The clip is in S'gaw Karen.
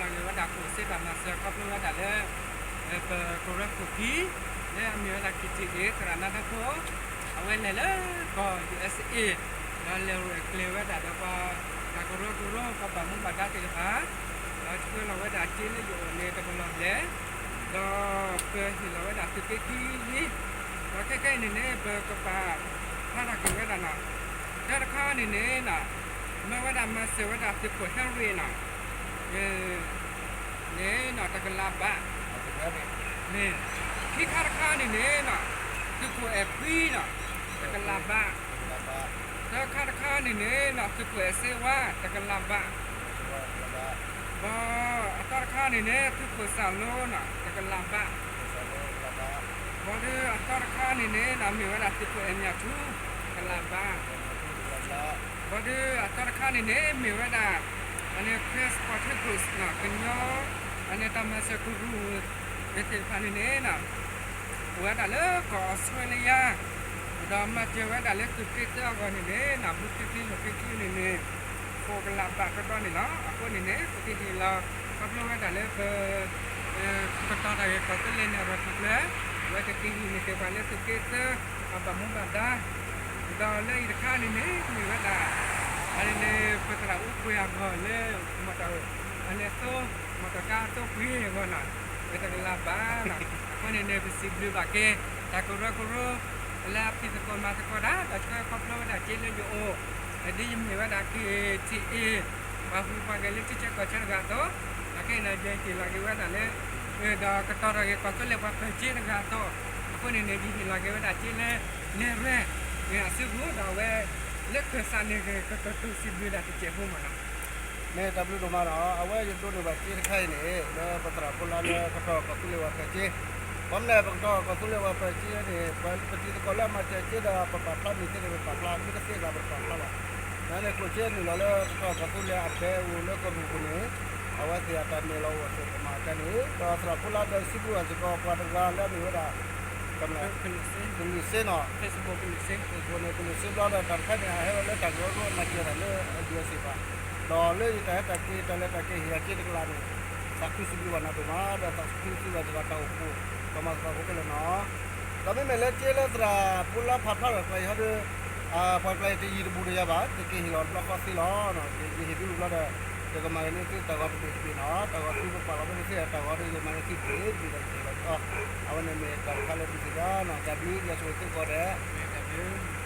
ဂ့ၤဝဲဒၣ် ကိးစ့တၢ်မၤစၢၤခီဖျိဝဲဒၣ်လၢ ပကရၢခိၣ်ခံ လၢအမ့ၢ်ဝဲဒၣ် K T A သရၣ်နါထၢဖိ အဝဲလဲၤလၢကီၢ် U S A ဒီးလဲၤရဲၣ်ကျဲၤဝဲဒၣ်ဒီးပှၤ တၢ်ကရၢကရိ ပှၤဘၣ်မူဘၣ်ဒါသ့ၣ်တဖၣ် ဒီးဆှၢလီၤဝဲဒၣ်စ့လၢယအိၣ်န့ၣ်တကလီၢ်ဘျဲၣ် ဒီးပဟ့ၣ်လီၤဝဲဒၣ်သုးက့ခံလံ ဒီးခဲခဲအံၤန့ၣ်န့ၣ် ပကပာ်ဖျါထီၣ်က့ၤဝဲဒၣ်နီၤ တၢတခါန့ၣ်န့ၣ်နီၤ မ့ၢ်ဝဲဒၣ်မၤစၢၤဝဲဒၣ်သုးခိၣ်ဟဲရ့ၣ်နီၤ န့ၣ်နီၤ တကလးဘး မ့ၢ် ခံခါတခါန့ၣ်န့ၣ်နီၤ သုးခိၣ်အဲၣ်ခွံနီၤ တကလးဘး သၢခါတခါန့ၣ်န့ၣ်နီၤ သုးခိၣ်အဲၣ်စ့ဝါ တကလးဘး ဘၣ် အသီတခါန့ၣ်န့ၣ် သုးခိၣ်စၢ်လိနီၤ တကလးဘး ဘၣ်ဒီးအသီတခါန့ၣ်န့ၣ်နီၤ မ့ၢ်ဝဲဒၣ်သုးခိၣ်အဲၣ်မၠၣ်ထူ တကလးဘး ဘၣ်ဒီးအသီတခါန့ၣ်န့ၣ် မ့ၢ်ဝဲဒၣ် အန့ၣ် Quest Sporting Goods နီၤ ကညီ အန့ၣ်တၢ်မၤစၢၤကရူၢ် သ့ၣ်တဖၣ်န့ၣ်န့ၣ်နီၤ အိၣ်ဝဲဒၣ်လၢကီၢ်အီစထြ့လယါ ဒီးမၤစၢၤဝဲဒၣ်လၢသုးက့သၢအဂီၢ်န့ၣ်န့ၣ်နီၤ ဘူးချံချံလိာ်ချံချံန့ၣ်န့ၣ် ဃိးကလးဘးကဒီးန့ၣ်လီၤ. အဃိန့ၣ်န့ၣ် ပကဟ့ၣ်လီၤ ခီဖျိဝဲဒၣ်လၢပ ကတီၤတၢ်ဂ့ၢ်ကီၢ်သူလ့ၤန့ၣ် အရၢၢ်ထူၣ်ဖျၢၣ် အဝဲကက့ၤဟံးန့ၢ်က့ၤပှၤလၢသုးက့သၢ ပှၤဘၣ်မူဘၣ်ဒါ ဒီးလၢအံၤတခါန့ၣ်န့ၣ် မ့ၢ်ဝဲဒၣ် အန့ၣ်န့ၣ် ပသရၣ်အူကွဲၤအဂီၢ်လၢ မီၢ်တၢ် အန့ၣ်အသိ မီၢ်တၢ်ကါအသိပှ့ၤအဂီၢ်နီၤ ပတကလးဘးနီၤ အဃိန့ၣ်န့ၣ် ပစံးဘျုးဘၣ်က့ၤ တၢ်ကရၢကရိ လၢအဖံးသကိးမၤသကိးတၢ် ဒီးဆှၢခီဖျိဝဲဒၣ်စ့လၢယအိၣ် ဒ်ယမ့ၢ်ဝဲဒၣ် K T A ပှၤဟူးပှၤဂဲၤလၢထံဆၢကီၢ်ဆၢတဂၤအသိး ဒီးခဲအံၤန့ၣ် ယဟ့ၣ်လီၤက့ၤဝဲဒၣ်လၢ ဒီးကတီၤတၢ်ဂ့ၢ်ကီၢ်သူလ့ၤပှၤပၢၤစ့တဂၤအသိး အဃိန့ၣ်န့ၣ် ယဟ့ၣ်လီၤက့ၤဝဲဒၣ်စ့လၢ နဲၣ်ရွဲၣ် အစုပူၤ ဒီးအဝဲ လၢခၢၣ်စးန့ၣ် ကကတိၤစံးဘျုးဒၣ်တစဲးဖိမးနီၤ မ့ၢ်တၢ်ဘျုးဒိၣ်မးနီၤ အဝဲယဒိးန့ၢ်ဘၣ်စ့တခါအံၤန့ၣ် လၢပသရၣ်ဖိလၢလၢကတီၤကီၢ်သူလ့ၤပှၤပၢၤစ့ ဘၣ်မနုၤ ပကတီၤကီၢ်သူလ့ၤပှၤပၢၤစ့န့ၣ် ပှၤပတံၤသကိးလၢအမၤစၢၤစ့ဒီး ပပာ်ဖျါမ့ၢ်သ့န့ၣ် ပပာ်ဖျါ မ့ၢ်တသ့ဘၣ် ပတပာ်ဖျါဘၣ် နန့ၣ် ကျိၣ်စ့နုာ်လီၤလၢကတီၤကီၢ်သူလ့ၤအဘဲအိၣ်လၢကရူၢ်ပူၤန့ၣ် အဝဲသ့ၣ်အတၢ်နုာ်လီၤအိၣ်အသိးပမၤကန့ၣ် ဒီးသရၣ်ဖိလၢဒီးစုပူၤအစ့ၢ်ကီး ပှၤတဂၤလၢအမ့ၢ်ဝဲဒၣ် ကလုာ်စ့နီၤ ကလုာ်စ့ဘျီဒီး တၢ်တခါန့ၣ် အဟဲဝဲလၢတၢ်ကရၢကရိမၤစၢၤတၢ်လၢ U S A ဘၣ် ဒီးလၢယတၢ်ဟဲတၢ်က့ၤ တၢ်လဲၤတၢ်က့ၤဟ့ၣ်အစ့တကလးန့ၣ် သးခုစံးဘျုးဘၣ်နၤဒိၣ်မး ဒီးသးခုစံးဘျုးဘၣ်စ့ၢ်ကီးတၢ်အိၣ်ဖှိၣ် ပှၤမၤသကိးဖိခဲလၢာ်နီၤ ဒီးမ့မ့ၢ်လၢစ့လၢသရၣ်ဖိလၢဖးဖျါထီၣ်တကျါအံၤဟီဒီး ပှၤတကျါအံၤတယံၤတဘူးတယၤဘၣ် ယက့ၤဟ့ၣ်လီၤတဘျီဃီသ့လီၤ. ယဟ့ၣ်သုတဘျီဒီး ယကမၤကန့ၢ်သုတၢ်ဂီၤတဘ့ၣ်တဘ့ၣ်နီၤ တၢ်ဂီၤသုပပာ်လီၤဖဲန့ၣ်သ့ၣ် တၢ်ဂီၤဒီးယမၤန့ၢ်သုတဘ့ၣ်တဘ့ၣ်ဒီးယဟ့ၣ်လီၤက့ၤအီၤ အဝဲန့ၣ်မ့ၢ်တၢ်တခါလၢပစံးဘျုးနီၤ တၢ်ဘျုးယွၤဆိၣ်ဂ့ၤသုကိးဂၤဒဲး တၢ်ဘျုး